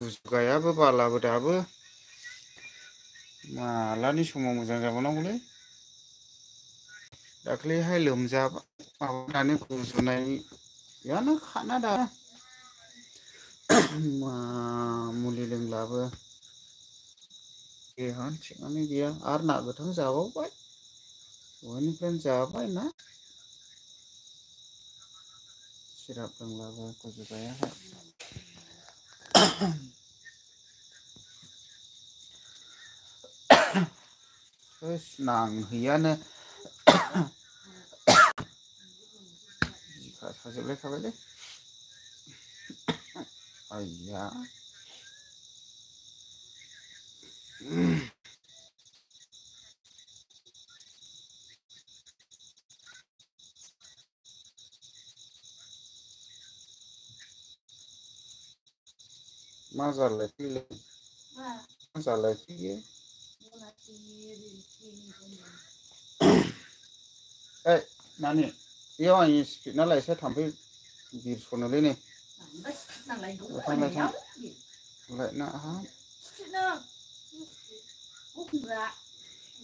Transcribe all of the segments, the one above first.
गुजुगायाबो बालाबो दाबो मालानि समाव मोजां जाबावनांगौलै। दाख्लैहाय लोमजाबा माबानानै गुजुनायानो खाना दा मा मुलि लोंब्लाबो देहानो थिगानो गैया आरो ना गोथां जाबावबाय दहायनिफ्रायनो जाबाय ना सिराप लोंब्लाबो गुजुगायाहाय होस नांहैयानो बिखा साजोबलायथारबायलै आइया मा जालायखो बेलाय मा जालायखो इयो ओइ नानि बेयाव आं स्पिडना लायसै थाम्फै बिरसनोलै नै लायथां लायनाङाहाय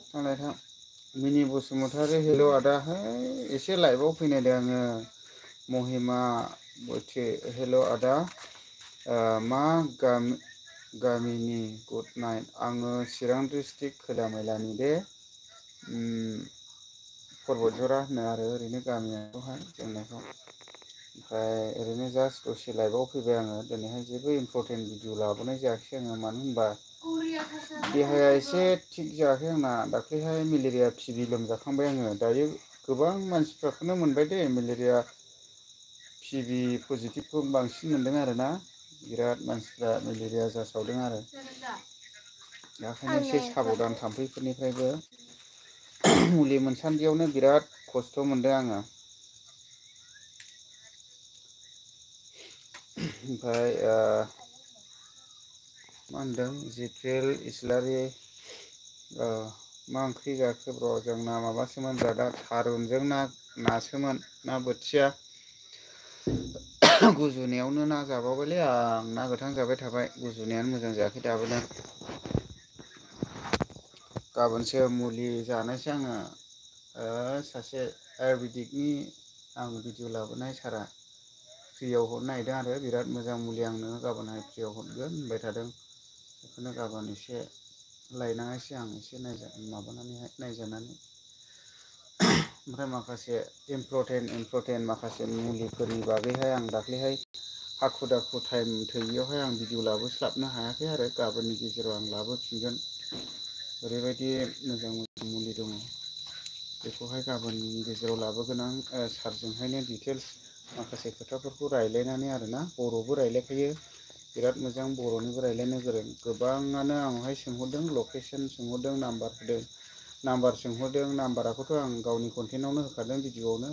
थां लायथां मिनि बसुमतारी हेलौ आदा है एसे लाइभआव फैनायदों आङो महिमा बथि हेलौ आदा मा गामिनि गुड नाइट आङो चिरां डिस्ट्रिक्ट खैलामैलानि दे परबतझरा होनो आरो ओरैनो गामियावहाय जोंनायखौ ओमफ्राय ओरैनो जास्ट दसे लाइभआव फैबाय आङो दिनैहाय जेबो इम्परटेन्ट भिडिअ लाबोनाय जायाखिसै आङो मानो होनबा देहाया एसे थिग जायाखै आंना दाख्लैहाय मेलेरिया टिभि लोमजाखांबाय आङो दायो गोबां मानसिफोरखौनो मोनबाय दे मेलेरिया टिभि पजिटिभखौ बांसिन मोनदों आरोना बिराद मानसिफ्रा मेलेरिया जासावदों आरो दाखायनो एसे साबधान थाम्फैफोरनिफ्रायबो मुलि मोनसान्दियावनो बिराद खस्थ' मोनदों आङो ओमफ्राय मा होनदों जितुवेल इस्लारि मा ओंख्रि जाखो ब्र' जोंना माबासोमोन ब्रादा थारुनजों नासोमोन ना बोथिया गुजुनायावनो ना जाबावबायलै आं ना गोथां जाबाय थाबाय गुजुनायानो मोजां जायाखै दाबोनो गाबोनसो मुलि जानोसै आङो सासे आयुरवेदिकनि आं भिडिअ लाबोनाय सारा फ्रियाव हरनो नागिरदों आरो बिराद मोजां मुलि आंनो गाबोनहाय फ्रियाव हरगोन होनबाय थादों बेखौनो गाबोन एसे लायनाङासै आं एसे माबानानैहाय नायजानानै ओमफ्राय माखासे इम्परटेन्ट माखासे मुलिफोरनि बागैहाय आं दाख्लैहाय हाखु दाखु टाइम थोयैयावहाय आं भिडिअ लाबोस्लाबनो हायाखै आरो गाबोननि गेजेराव आं लाबोफिनगोन ओरैबायदि मोजां मोजां मुलि दङ बेखौहाय गाबोननि गेजेराव लाबोगोन आं सारजोंहायनो डिटेल्स माखासे खोथाफोरखौ रायलायनानै आरोना बर'बो रायलायखायो बिराद मोजां बर'निबो रायलायनो गोरों गोबाङानो आंनावहाय सोंहरदों लकेसन सोंहरदों नाम्बार होदों नाम्बार सोंहरदों नाम्बाराखौथ' आं गावनि कन्टेन्टआवनो होखादों भिडिअ'आवनो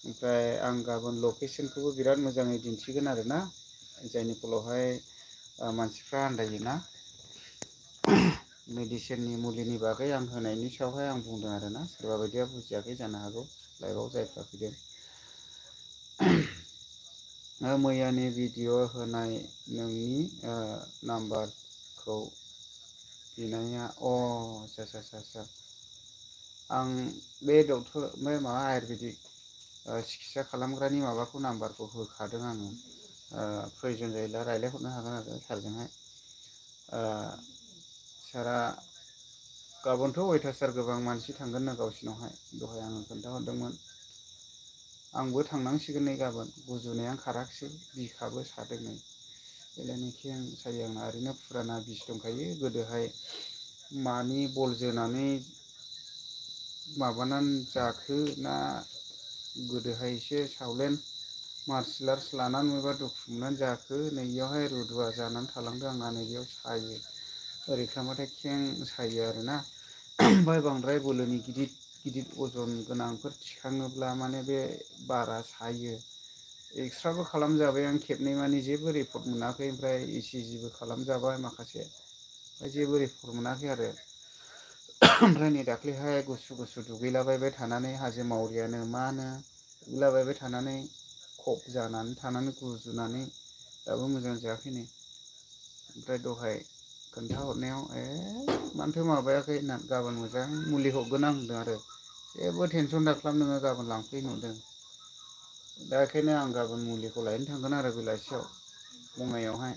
ओमफ्राय आं गाबोन लकेसनखौबो बिराद मोजाङै दिन्थिगोन आरोना जायनि फलावहाय मानसिफ्रा आन्दायोना मेडिसिननि मुलिनि बागै आं होनायनि सायावहाय आं बुंदों आरोना सोरबा बायदिया बुजियाखै जानो हागौ लाइभआव जायफ्रा फैदों मैयानि भिडिअ' होनाय नोंनि नाम्बारखौ बिनाया आसा आं बे डक्टर बे माबा आयुरवेदिक सिकित्सा खालामग्रानि माबाखौ नाम्बारखौ होखादों आङो प्रयजन जायोब्ला रायज्लायहरनो हागोन आरो सारजोंहाय सारा गाबोनथ' अयथासार गोबां मानसि थांगोन ना गावसिनावहाय दहाय आङो खोन्थाहरदोंमोन आंबो थांनांसिगोन नै गाबोन गुजुनायानो खाराखिसै बिखाबो सादों नै बेलायनाखि आं सायो आंना ओरैनो फुराना बिस दंखायो गोदोहाय मानि बल जोनानै माबानानै जाखो ना गोदोहायसो सावलेन मार्सेल आर्टस लानानै मबा दुखु मोननानै जाखो नैयावहाय रुदुवा जानानै थालांदों आंना नैबेयाव सायो ओरै खालामबाथाय खें सायो आरोना ओमफ्राय बांद्राय बोलोनि गिदिर गिदिर अजन गोनांफोर थिखाङोब्ला माने बे बारा सायो एक्सरेबो खालामजाबाय आं खेबनै मानि जेबो रिपर्ट मोनाखै ओमफ्राय इसिजिबो खालामजाबाय माखासे ओमफ्राय जेबो रिपर्ट मोनाखै आरो ओमफ्राय नै दाख्लैहाय गुसु गुसु दुगैलाबायबाय थानानै हाजो मावरियानो मानो दुगैलाबायबाय थानानै खफ जानानै थानानै गुजुनानै दाबो मोजां जायाखै नै ओमफ्राय दहाय खोन्थाहरनायाव मानोथो माबायाखै होनना गाबोन मोजां मुलि हरगोन आं होनदों आरो जेबो टेनसन दाखालाम नोङो गाबोन लांफै नुदों। दा बेखायनो आं गाबोन मुलिखौ लायनो थांगोन आरो बेलासियाव बङाइयावहाय।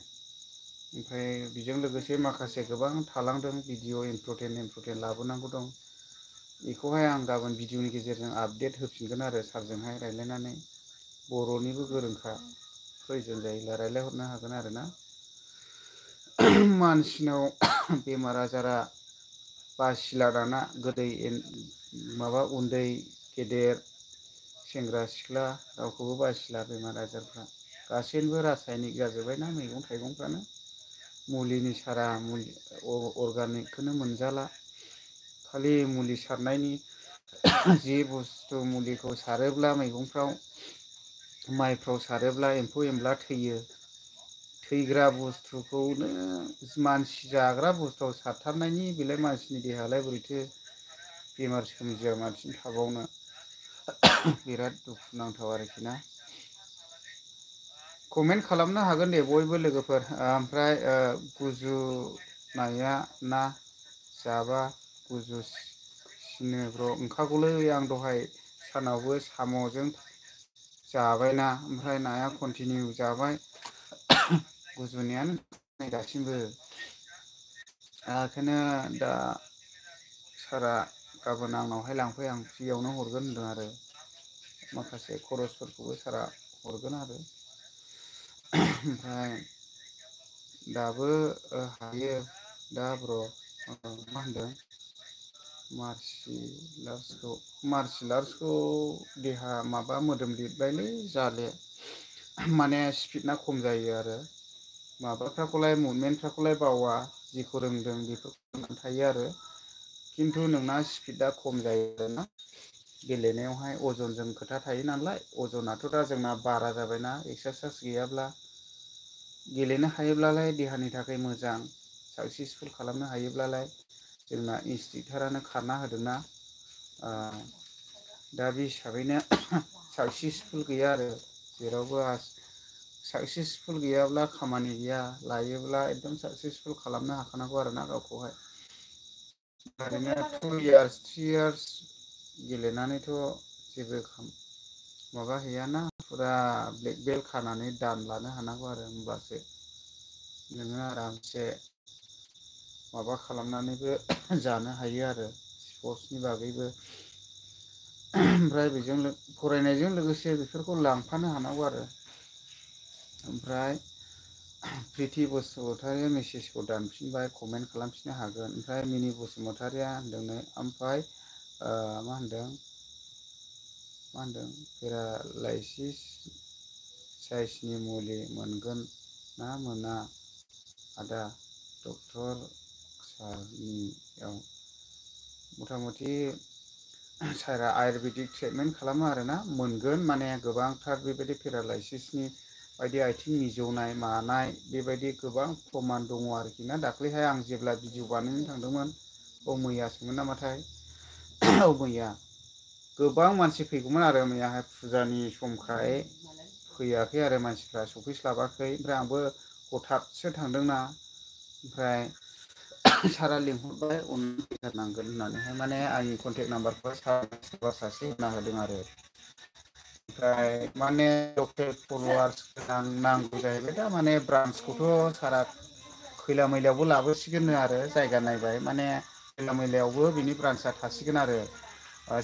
ओमफ्राय बेजों लोगोसे माखासे गोबां थालांदों भिडिअ इम्परटेन्ट लाबोनांगौ दं। बेखौहाय आं गाबोन भिडिअनि गेजेरजों आपडेट होफिनगोन आरो सारजोंहाय रायज्लायनानै। बर'निबो गोरोंखा प्रयजन जायोब्ला रायज्लायहरनो हागोन आरो ना। मानसिनाव बेमार आजारा बासिला दाना गोदै माबा उन्दै गेदेर सेंग्रा सिख्ला रावखौबो बासिला बेमार आजारफ्रा गासैबो रासायनिक जाजोब्बायना मैगं थाइगंफ्रानो मुलिनि सारा मुलि अर्गानिकखौनो मोनजाला खालि मुलि सारनायनि जि बुस्थु मुलिखौ सारोब्ला मैगंफ्राव माइफ्राव सारोब्ला एम्फौ एनला थैयो। थैग्रा बुस्थुखौनो मानसि जाग्रा बुस्थुआव सारथारनायनि बेलाय मानसिनि देहायालाय बोरैथो बेमार सोमजिया मानसिनो थाबावनो बिराद दुखुनांथाव आरोखि ना। कमेन्ट खालामनो हागोन दे बयबो लोगोफोर ओमफ्राय गुजुनाया ना जाबा गुजुसिनो र' ओंखारगौलै आं दहाय सानावबो साम'जों जाबायना ओमफ्राय नाया कन्टिनिउ जाबाय गुजुनायानो नै दासिमबो बेखायनो दा सारा गाबोन आंनावहाय लांफै आं फ्रियावनो हरगोन होनदों आरो माखासे खरसफोरखौबो सारा हरगोन आरो ओमफ्राय दाबो हायो दा ब्र' मा होनदों मार्सिल आर्टसखौ देहा माबा मोदोम लिरबायलै जाले माने स्पिडना खम जायो आरो माबाफ्राखौलाय मुभमेन्टफ्राखौलाय बावा जेखौ रोंदों बेफोरखौ थायो आरो खिन्थु नोंना स्पिडा खम जायो आरोना गेलेनायावहाय अजनजों खोथा थायो नालाय अजनाथ' दा जोंना बारा जाबायना एक्सारसाइस गैयाब्ला गेलेनो हायोब्लालाय देहानि थाखाय मोजां साक्सेसफुल खालामनो हायोब्लालाय जोंना इन्स्टिक्टारानो खारना होदोंना दा बे हिसाबैनो साक्सेसफुल गैया आरो जेरावबो साक्सेसफुल गैयाब्ला खामानि गैया लायोब्ला एकदम साक्सेसफुल खालामनो हाखानांगौ आरोना गावखौहाय ओरैनो 2 इयार्स 3 इयार्स गेलेनानैथ' जेबो माबा हैयाना फुरा ब्लेक बेल्ट खानानै दान लानो हानांगौ आरो होमबासो नोङो आरामसे माबा खालामनानैबो जानो हायो आरो स्पर्टसनि बागैबो ओमफ्राय बेजों फरायनायजों लोगोसे बेफोरखौ लांफानो हानांगौ आरो ओमफ्राय प्रिथि बसुमतारी मेसेजखौ दानफिनबाय कमेन्ट खालामफिननो हागोन ओमफ्राय मिनि बसुमतारिया होनदोंनो ओमफ्राय मा होनदों पेरालाइसिस साइसनि मुलि मोनगोन ना मोना आदा डक्टर सारनियाव मथा मथि सारआ आयुरवेदिक ट्रिटमेन्ट खालामो आरोना मोनगोन माने गोबांथार बेबायदि पेरालाइसिसनि बायदि आथिं मिजौनाय मानाय बेबायदि गोबां प्रमान दङ आरोखि ना दाख्लैहाय आं जेब्ला भिडिअ बानायनो थांदोंमोन मैयासोमोन नामाथाय मैया गोबां मानसि फैगौमोन आरो मैयाहाय फुजानि समखाय फैयाखै आरो मानसिफ्रा सफैस्लाबाखै ओमफ्राय आंबो हथादसो थांदोंना ओमफ्राय सारा लिंहरबाय अननानै फैथारनांगोन होननानैहाय माने आंनि कन्टेक्ट नाम्बारखौ सोरबा सासे होना होदों आरो ओमफ्राय माने लकेल फल'वार्स नांगौ जाहैबाय दा माने ब्रान्सखौथ' सारा खैला मैलायावबो लाबोसिगोननो आरो जायगा नायबाय माने खैला मैलायावबो बिनि ब्रान्सआ थासिगोन आरो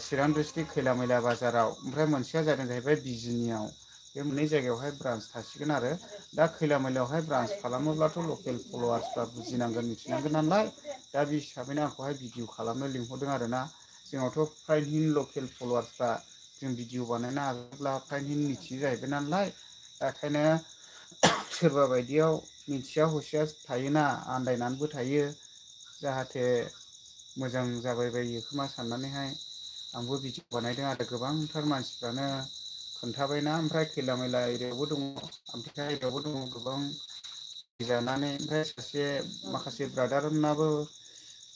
चिरां डिस्ट्रिक्ट खैला मैला बाजाराव ओमफ्राय मोनसेया जादों जाहैबाय बिजिनियाव बे मोननै जायगायावहाय ब्रान्स थासिगोन आरो दा खैला मैलायावहाय ब्रान्स खालामोब्लाथ' लकेल फल'वार्सफ्रा बुजिनांगोन मिथिनांगोन नालाय दा बे हिसाबैनो आंखौहाय भिडिअ खालामनो लिंहरदों आरोना जोंनावथ' फ्रायहिन लकेल फल'वार्सफ्रा जों भिडिअ बानायनो हागोनब्ला फ्रायहिन मिथियो जाहैबाय नालाय दा ओंखायनो सोरबा बायदियाव मिथिया हसिया थायोना आन्दायनानैबो थायो जाहाथे मोजां जाबायबायो खोमा साननानैहाय आंबो भिडिअ बानायदों आरो गोबांथार मानसिफ्रानो खोन्थाबायना ओमफ्राय खैला मैला एरियायावबो दङ आमथेखा एरियायावबो दङ गोबां जानानै ओमफ्राय माखासे ब्रादारमोनाबो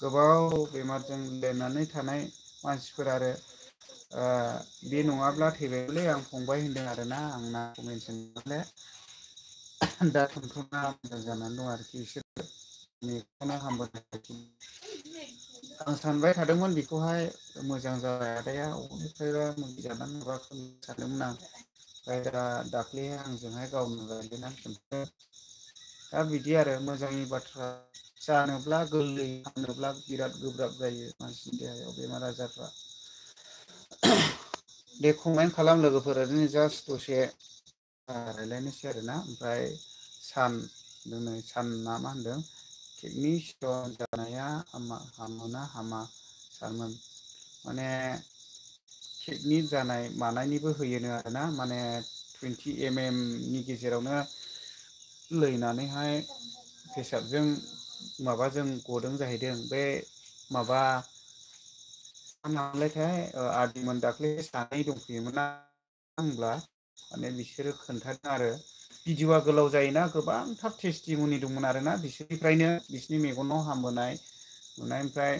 गोबाव बेमारजों लेनानै थानाय मानसिफोर आरो बे नङाब्ला थैबायलै आं फंबाय होनदों आरोना आंना मेनसन दा थुमथुना मोजां जानानै दं आरोखि बिसोर मेगना हामबोनाय आं सानबाय थादोंमोन बेखौहाय मोजां जाबाय आदाया अबेनिफ्रायबा मुलि जानानै माबाखौ सानदोंमोन आं ओमफ्राय दा दाख्लै आंजोंहाय गावनो रायज्लायनानै खोन्थादों दा बिदि आरो मोजांनि बाथ्रा जानोब्ला गोरलै फानोब्ला बिराद गोब्राब जायो मानसिनि देहायाव बेमार आजारफ्रा दे कमेन्ट खालाम लोगोफोर ओरैनो जास्ट दसे रायज्लायनोसै आरोना ओमफ्राय दिनै सानना मा होनदों किडनि स्टन जानाया हामोना हामा सारमोन माने किडनि जानाय मानायनिबो होयोनो आरोना माने 20 mm नि गेजेरावनो लैनानैहाय फेसाबजों माबाजों गदों जाहैदों बे माबा नामलायथाय आदिमोन दाख्लै सानै दंफैयोमोन ना होनब्ला माने बिसोरो खोन्थादों आरो भिडिअआ गोलाव जायोना गोबांथार टेस्टिमनि दंमोन आरोना बिसोरनिफ्रायनो बिसोरनि मेगनाव हामबोनाय नुनाय ओमफ्राय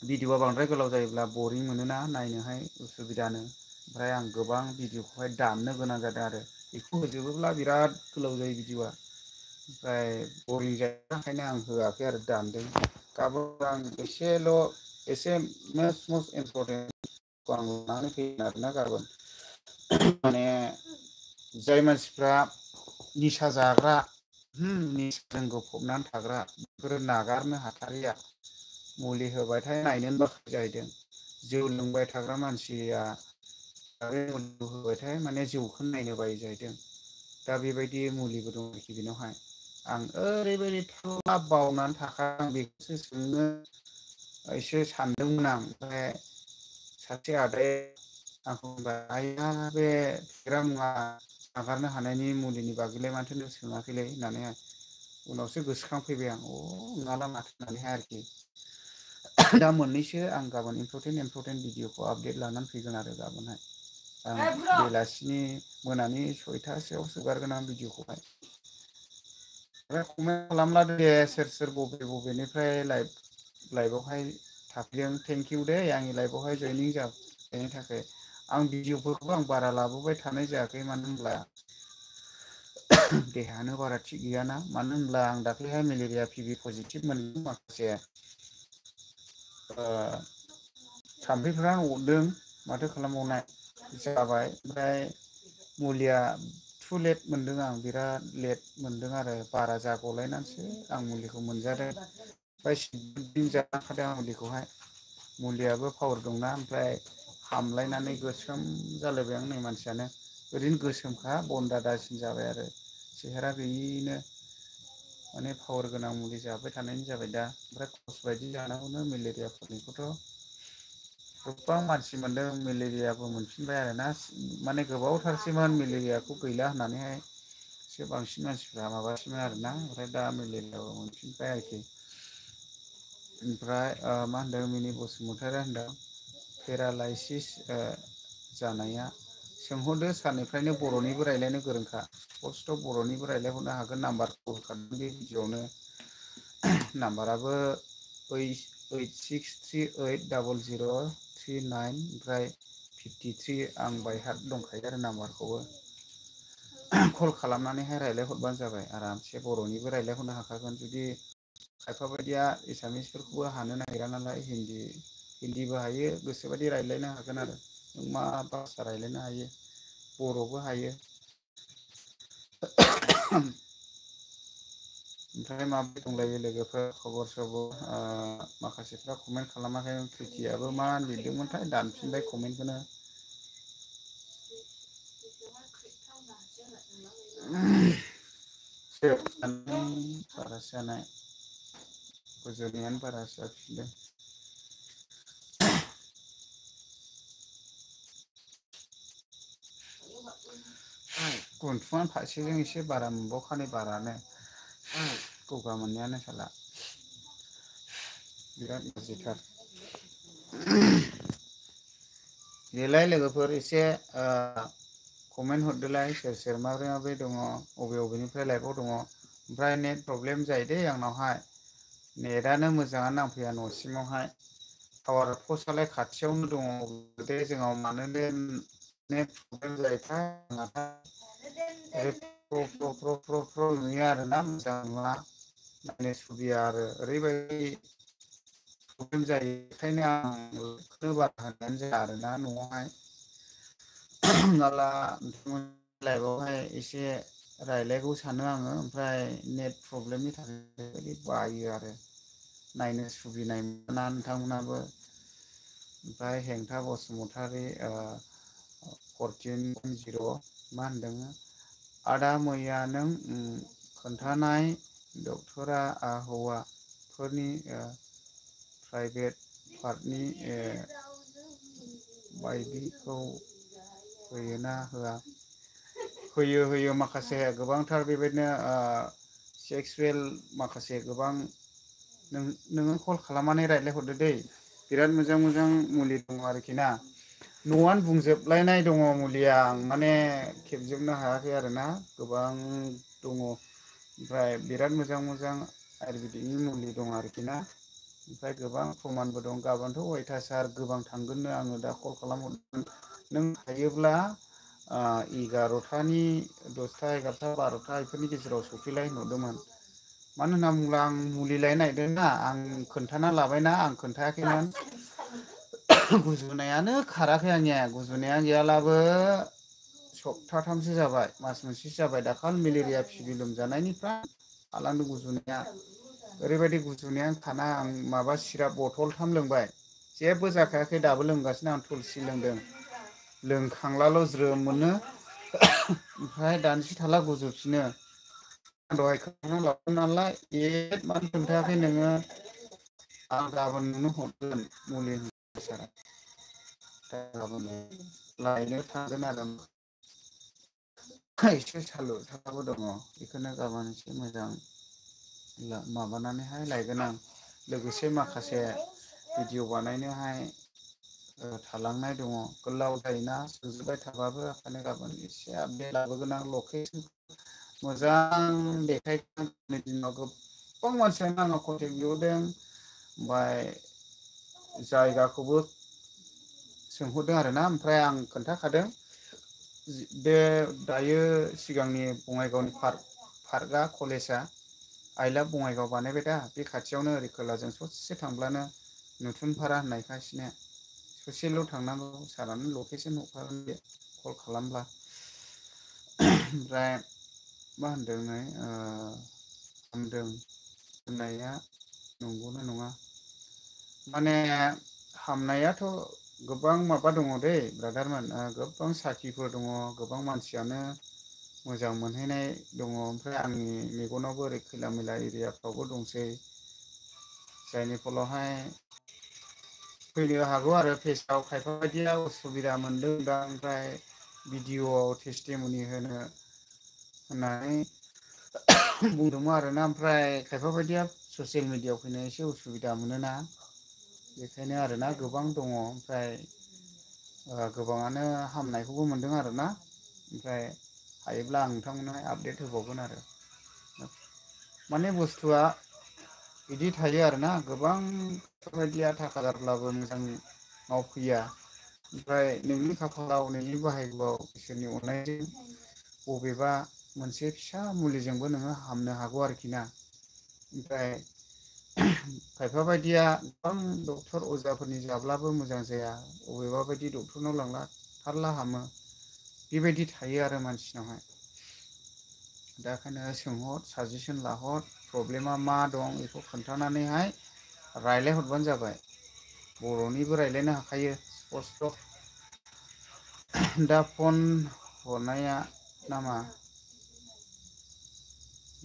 भिडिअआ बांद्राय गोलाव जायोब्ला बरिं मोनोना नायनोहाय उसुबिदानो ओमफ्राय आं गोबां भिडिअखौहाय दाननो गोनां जादों आरो बेखौ होजोबोब्ला बिराद गोलाव जायो भिडिअआ ओमफ्राय बरिं जानायनि थाखायनो आं होआखै आरो दानदों गाबोन आं एसे मस्ट इम्परटेन्टखौ आं लानानै फैगोन आरोना गाबोन माने जाय मानसिफ्रा निसा जाग्रा निसाजों गफबनानै थाग्रा बेफोरो नागारनो हाथारिया मुलि होबाथाय नायनोनो बाखायो जाहैदों जौ लोंबाय थाग्रा मानसिया आरो मुलि होबाथाय माने जौखौनो नायनो बायो जाहैदों दा बेबायदि मुलिबो दं आरोखि बेनावहाय आं ओरैबायदि थाल्ला बावनानै थाखादों आं बेखौसो सोंनो एसे सानदोंमोन आं ओमफ्राय सासे आदाया आंखौ बुंबाय आइया बे फेग्रा मुवा नागारनो हानायनि मुलिनि बागैलाय माथो नों सोङाखैलै होननानै उनावसो गोसोखांफैबाय आं नङाला माथो होननानैहाय आरोखि दा मोननैसो आं गाबोन इम्परटेन्ट भिडिअखौ आपडेट लानानै फैगोन आरो गाबोनहाय आं बेलासिनि मोनानि 6टासोआव सोगारगोन आं भिडिअखौहाय ओमफ्राय कमेन्ट खालामला दे सोर सोर बबेनिफ्राय लाइभआवहाय थाफैदों थेंकिउ दे आंनि लाइफआवहाय जयनिं जानायनि थाखाय आं भिडिअफोरखौ आं बारा लाबोबाय थानाय जायाखै मानो होनब्ला देहायानो बारा थिग गैयाना मानो होनब्ला आं दाख्लैहाय मेलेरिया टिभि पजिटिभ मोनदों माखासे थाम्फैफ्रा अरदों माथो खालामबावनाय जाबाय ओमफ्राय मुलिया टु लेट मोनदों आं बिराद लेट मोनदों आरो बारा जागलायनानैसो आं मुलिखौ मोनजादों ओमफ्राय जाखादों आं मुलिखौहाय मुलियाबो पावार दंना ओमफ्राय हामलायनानै गोसोम जालायबाय आं नै मानसियानो ओरैनो गोसोमखा बन्दा दासिन जाबाय आरो सेहेरा गैयिनो माने पावार गोनां मुलि जाबाय थानायनि जाबाय दा ओमफ्राय कर्स बायदि जानांगौनो मेलेरियाफोरनिखौथ' गोबां मानसि मोनदों मेलेरियाबो मोनफिनबाय आरोना माने गोबावथारसैमोन मेलेरियाखौ गैला होननानैहाय एसे बांसिन मानसिफ्रा माबासिमोन आरोना ओमफ्राय दा मेलेरियाबो मोनफिनबाय आरोखि ओमफ्राय मा होनदों मिनि बसुमतारी होनदों पेरालाइसिस जानाया सोंहरदो सारनिफ्रायनो बर'निबो रायज्लायनो गोरोंखा स्पस्थ' बर'निबो रायज्लायहरनो हागोन नाम्बारखौ होखादों बे भिडिअआवनो नाम्बाराबो 86380039 ओमफ्राय 53 आं बायहार्ट दंखायो आरो नाम्बारखौबो कल खालामनानैहाय रायज्लायहरबानो जाबाय आरामसे बर'निबो रायज्लायहरनो हाखागोन जुदि खायफा बायदिया एसामिसफोरखौबो हानो नागिरा नालाय हिन्दीबो हायो गोसोबायदि रायज्लायनो हागोन आरो नों मा भाषा रायज्लायनो हायो बर'बो हायो ओमफ्राय माबोरै दंलायो लोगोफोर खबर सबर माखासेफ्रा कमेन्ट खालामाखै प्रिथियाबो मा लिरदोंमोनथाय दानफिनबाय कमेन्टखौनो बारासो जानाय गुजुनायानो बारासो जाफिनदों गन्थंआ फारसेजों एसे बारा मोनबावखानाय बारानो गगा मोननायानो साला बिराद गाज्रिथार देलाय लोगोफोर एसे कमेन्ट हरदोलाय सोर सोर माबोरै माबोरै दङ बबेनिफ्राय लाइफआव दङ ओमफ्राय नेट प्रब्लेम जायो दै आंनावहाय नेटआनो मोजाङानो नांफैया न'सिमावहाय टावार पस्टआलाय खाथियावनो दङ दे जोंनाव मानोथो नेट प्रब्लेम जायोथाय आंनाथाय प्र नुयो आरोना मोजां नुवा नायनो सुबिदा आरो ओरैबायदि प्रब्लेम जायो बेखायनो आं बेखौनो बारा होनायानो जाया आरोना न'आवहाय हमना ला लाइफआवहाय एसे रायलायगौ सानो आङो ओमफ्राय नेट प्रब्लेमनि थाखाय बायो आरो नायनो सुबिनाय मोना नोंथांमोनाबो ओमफ्राय हेंथा बसुमतारी 14.0 मा होनदों आदा मैया नों खोन्थानाय डक्टरा हौवाफोरनि प्राइभेट पार्टनि बायदिखौ होयोना होआ होयो होयो माखासे गोबांथार बेबायदिनो सेक्सुयेल माखासे गोबां नोङो कल खालामनानै रायज्लायहरदो दै बिराद मोजां मोजां मुलि दङ आरोखि ना न'आनो बुंजोबलायनाय दङ मुलिया आं माने खेबजोबनो हायाखै आरोना गोबां दङ ओमफ्राय बिराद मोजां मोजां आयुरवेदिकनि मुलि दं आरोखि ना ओमफ्राय गोबां प्रमानबो दं गाबोनथ' अयथासार गोबां थांगोननो आङो दा कल खालामहरदों नों हायोब्ला 11थानि 10था 11था 12था बेफोरनि गेजेराव सफैलाय होनहरदोंमोन मानो होनना बुङोब्ला आं मुलि लायनो नागिरदोंना आं खोन्थाना लाबायना आं खोन्थायाखैमोन गुजुनायानो खाराखै आंनिया गुजुनाया गैयालाबो सप्ताथामसो जाबाय मास मोनसेसो जाबाय दाखालि मेलेरिया टिबि लोमजानायनिफ्राय आलांदुं गुजुनाया ओरैबायदि गुजुनायानो खाना आं माबा सिराप बथलथाम लोंबाय जेबो जाखायाखै दाबो लोंगासिनो आं थुलसि लोंदों लोंखांलाल' ज्रोम मोनो ओमफ्राय दानसे थाना गुजोबफिनो दहाय खोन्थाना लाबोदों नालाय मानो खोन्थायाखै नोङो आं गाबोन नोंनो हरगोन मुलि गाबोन लायनो थांगोन आरो एसे सालु सालाबो दङ बेखौनो गाबोन एसे मोजां माबानानैहाय लायगोन आं लोगोसे माखासे भिडिअ बानायनोहाय थालांनाय दङ गोलाव जायोना सुजुबाय थाबाबो ओंखायनो गाबोन एसे आपडेट लाबोगोन आं लकेसन मोजां देखायगोन दिनाव गोबां मानसियानो आंनाव कन्टेक्ट बिहरदों ओमफ्राय जायगाखौबो सोंहरदों आरोना ओमफ्राय आं खोन्थाखादों बे दायो सिगांनि बङाइगावनि पार्कआ कलेजआ आइलाब बङाइगाव बानायबाय दा बे खाथियावनो ओरै खोलाजों ससे थांब्लानो नुथुनफारा होननाय खासिनो ससेल' थांनांगौ सारानो लकेसन हरखागोन बे कल खालामब्ला ओमफ्राय मा होनदों नै हामदों होननाया नंगौना नङा माने हामनायाथ' गोबां माबा दङ दै ब्रादारमोन गोबां साखिफोर दङ गोबां मानसियानो मोजां मोनहैनाय दङ ओमफ्राय आंनि मेगनावबो ओरै खैला मैला एरियाफ्रावबो दंसै जायनि फलावहाय फैनो हागौ आरो फेसआव खायफा बायदिया उसुबिदा मोनदों दा ओमफ्राय भिडिअ'आव टेस्टिमनि होननानै बुंदोंमोन आरोना ओमफ्राय खायफा बायदिया ससियेल मिडियाआव फैनो एसे उसुबिदा मोनोना बेखायनो आरोना गोबां दङ ओमफ्राय गोबाङानो हामनायखौबो मोनदों आरोना ओमफ्राय हायोब्ला आं नोंथांमोननो आपडेट होबावगोन आरो माने बुस्थुआ बिदि थायो आरोना गोबां बेफोरबायदिया थाखा गारब्लाबो मोजाङाव फैया ओमफ्राय नोंनि खाफालाव नोंनि बाहायगोआव इसोरनि अननायजों बबेबा मोनसे फिसा मुलिजोंबो नोङो हामनो हागौ आरोखि ना ओमफ्राय खायफा बायदिया गोबां डक्टर अजाफोरनि जाब्लाबो मोजां जाया बबेबा बायदि डक्टरनाव लांना थारला हामो बेबायदि थायो आरो मानसिनावहाय दा ओंखायनो सोंहर साजेसन लाहर प्रब्लेमा मा दं बेखौ खोन्थानानैहाय रायज्लायहरबानो जाबाय बर'निबो रायज्लायनो हाखायो स्पस्त' दा फन हरनाया नामा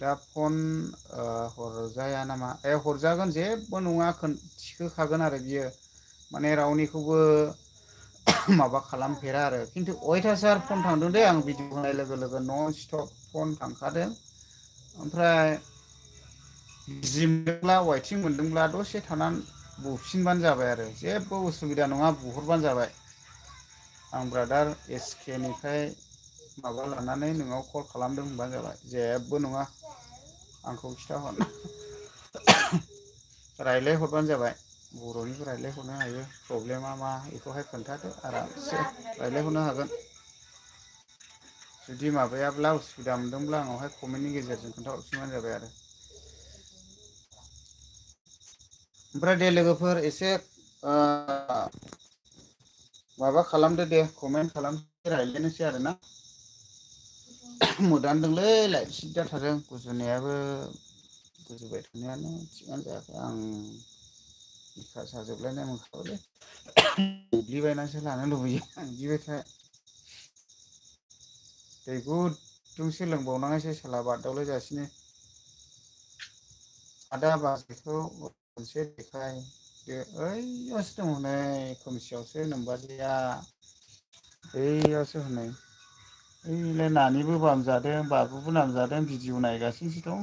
दा फन हरजाया नामा हरजागोन जेबो नङा थिखोखागोन आरो बियो माने रावनिखौबो माबा खालामफेरा आरो खिन्थु अयथासार फन थांदों दे आं भिडिअ होनाय लोगो लोगो नन स्टप फन थांखादों ओमफ्राय जि मोनदोंब्ला वाइथिं मोनदोंब्ला दसे थानानै बुफिनबानो जाबाय आरो जेबो उसुबिदा नङा बुहरबानो जाबाय आं ब्रादार एस के निफ्राय माबा लानानै नोंनाव कल खालामदों होनबानो जाबाय जेबो नङा आंखौ खिथाहर रायज्लायहरबानो जाबाय बर'निबो रायज्लायहरनो हायो प्रब्लेमा मा बेखौहाय खोन्थादो आरामसे रायज्लायहरनो हागोन जुदि माबायाब्ला उसुबिदा मोनदोंब्ला आंनावहाय कमेन्टनि गेजेरजों खोन्थाहरफिनबानो जाबाय आरो ओमफ्राय दे लोगोफोर एसे माबा खालामदो दे कमेन्ट खालामदो रायज्लायनोसै आरोना मोदानदोंलै लाइट सिट जाथारदों गुजुनायाबो गुजुबाय थानायानो थिगानो जायाखै आं बिखा साजोबलायनाय मोनखाबायलै देग्लिबायनानैसो लानो लुबैयो बिदिबाथाय दै गुदुंसो लोंबावनाङासो साला बादावलाय जासिनो आदा बाजैखौ खनसे देखाय ओइयावसो दङ नै खोमसियावसो नोमबाजैया बैयावसो हनै ओइलाय नानिबो बामजादों बाबुबो नामजादों भिडिअ नायगासिनोसो दं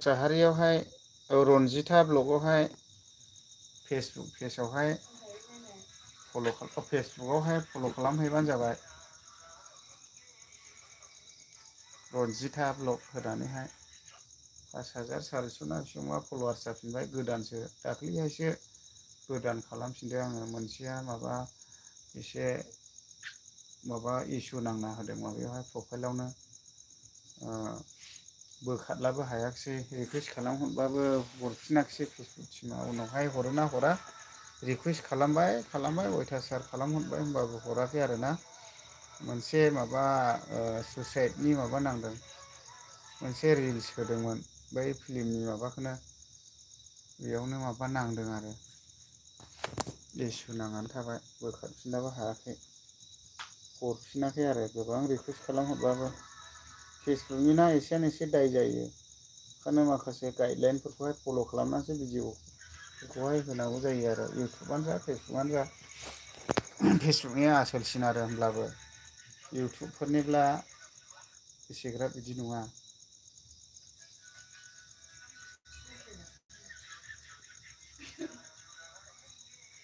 साहारियावहाय रनजिथा ब्लगावहाय फेसबुक पेजावहाय फेसबुकआवहाय फल' खालामहैबानो जाबाय रनजिथा ब्लग होनानैहाय 5000 सारिस' ना बेसेबांबा फल'वार्स जाफिनबाय गोदानसो दाख्लैहायसो गोदान खालामफिनदों आङो मोनसेया माबा एसे माबा इसु नांना होदों माबायावहाय प्रफाइलावनो बोखारलाबो हायाखिसै रिकुइस्ट खालामहरबाबो हरफिनाखिसै फेसबुक टिमा उनावहाय हरो ना हरा रिकुइस्ट खालामबाय अयथासार खालामहरबाय होनबाबो हराखै आरोना मोनसे माबा सुइसाइडनि माबा नांदों मोनसे रिल्स होदोंमोन बै फिल्मनि माबाखौनो बेयावनो माबा नांदों आरो इसु नांनानै थाबाय बोखारफिननोबो हायाखै हरफिनाखै आरो गोबां रिकुइस्ट खालामहरबाबो फेसबुकनि ना एसेयानो एसे दाय जायो ओंखायनो माखासे गाइडलाइनफोरखौहाय फल' खालामनानैसो भिडिअफोरखौहाय होनांगौ जायो आरो इउटुबानो जा फेसबुकआनो जा फेसबुकनिया आसोलसिन आरो होमब्लाबो इउटुबफोरनिब्ला एसेग्राब बिदि नङा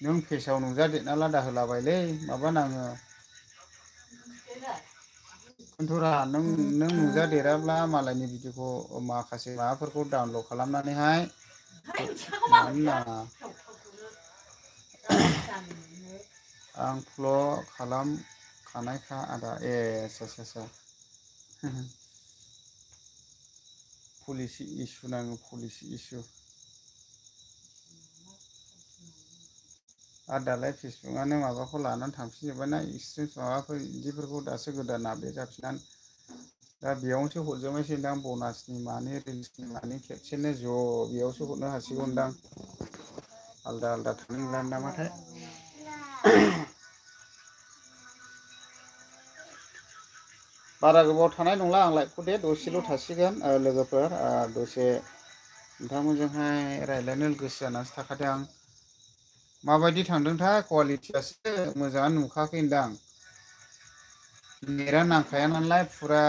नों फेसाव नुजादेरना लादा होलाबायलै माबा नाङो खिन्थुरा नों नुजादेराब्ला मालायनि भिडिअखौ माखासे माबाफोरखौ डाउनलड खालामनानैहाय मानो नाङा आं फल' खालामखानायखा आदा आसा पलिसि इसु नाङो पलिसि इसु आरो दालाय फेसबुकआनो माबाखौ लानानै थांफिनजोब्बायना एक्सट्रिम माबाफोर बिदिफोरखौ दासो गोदान आपडेट जाफिननानै दा बेयावनोसो हरजोबनोसैदां बनासनि मानि रिल्सनि मानि खेबसेनो ज' बेयावसो हरनो हासिगौदां आलदा आलदा थांनो मोनला नामाथाय बारा गोबाव थानाय नंला आं लाइफखौ दे दसेल' थासिगोन लोगोफोर दसे नोंथांमोनजोंहाय रायज्लायनो गोसो जानानैसो थाखादों आं माबायदि थांदोंथाय कुवालिटियासो मोजाङानो नुखायाखैदां नेटआ नांखाया नालाय फुरा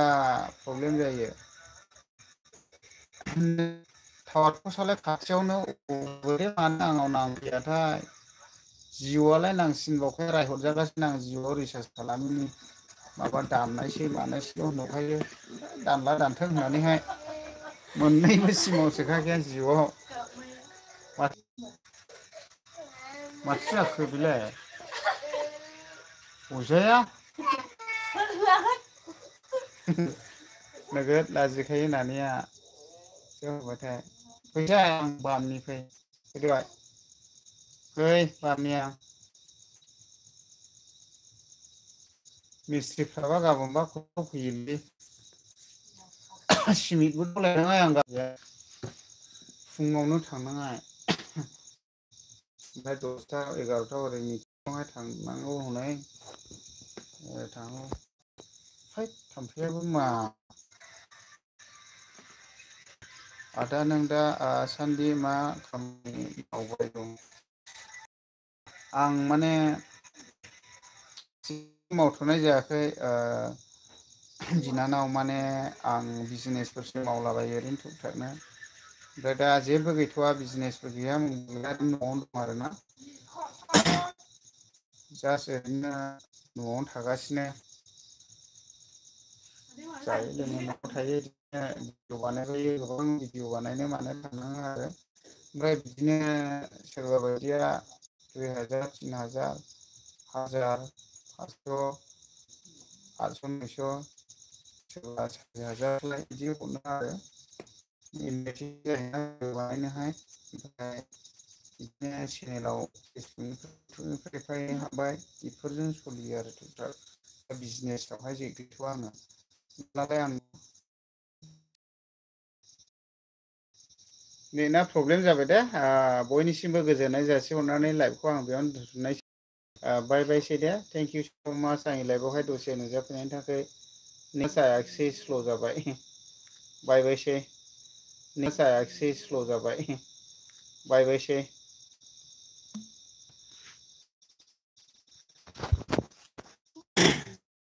प्रब्लेम जायो टावारखौसालाय खाथियावनो बोरै मानो आंनाव नांफैयाथाय जिअ'आलाय नांसिनबावखाय रायहरजागासिनो आं जिअ'आव रिसार्ज खालामैनि माबा दाननायसै मानायसल' नुखायो दानला दानथों होननानैहाय मोननैबो सिमाव सोखायाखै आं जिउआव माथो जाखो बेलाय अरजाया नोगोद लाजिखायो नानिया होबाथाय फैसा आं बामनि फै फैदोलाय फै बामनि आं मिस्थ्रिफ्राबा गाबोनबा खथाव फैयोलै सिमेन्टबो लायनाङा आं गामिया फुङावनो थांनाङा ओमफ्राय 10था 11था ओरै मिटिङावहाय थांनांगौ हनै थांनांगौ है थाम्फैयाबो मा आदा नों दासान्दि मा खामानि मावबाय दं आं माने मावथ'नाय जायाखै बिनानाव माने आं बिजनेसफोरसो मावलाबायो ओरैनो थुब थाबनो ओमफ्राय दा जेबो गैथ'वा बिजनेसबो गैया न'आवनो दं आरोना जास्ट ओरैनो न'आवनो थागासिनो जायै लोङै न'आव थायो बिदिनो भिडिअ बानायलायो गोबां भिडिअ बानायनो मानो थाङो आरो ओमफ्राय बिदिनो सोरबा बायदिया 2000 3000 1000 फासस' 800 900 सोरबा 4,000 बिदि हरनो आरो इनभाइटिं जाहैना बानायनोहाय ओमफ्राय बिदिनो चेनेलाव फेसबुकनिफ्राय एफा एनै हाबबाय बेफोरजों सोलियो आरो टुकटाक बिजनेसावहाय जे गैथ'वा आङो होमब्लालाय आं नेटआ प्रब्लेम जाबाय दे बयनिसिमबो गोजोननाय जासिहरनानै लाइभखौ आं बेयावनो दोनथ'नाय बाय बायसै दे थेंक इउ स' माच आंनि लाइभआवहाय दसे नुजाफैनायनि थाखाय नेट जायाखिसै स्ल' जाबाय बाय बायसै नेट जायाखिसै स्ल' जाबाय बाय बायसै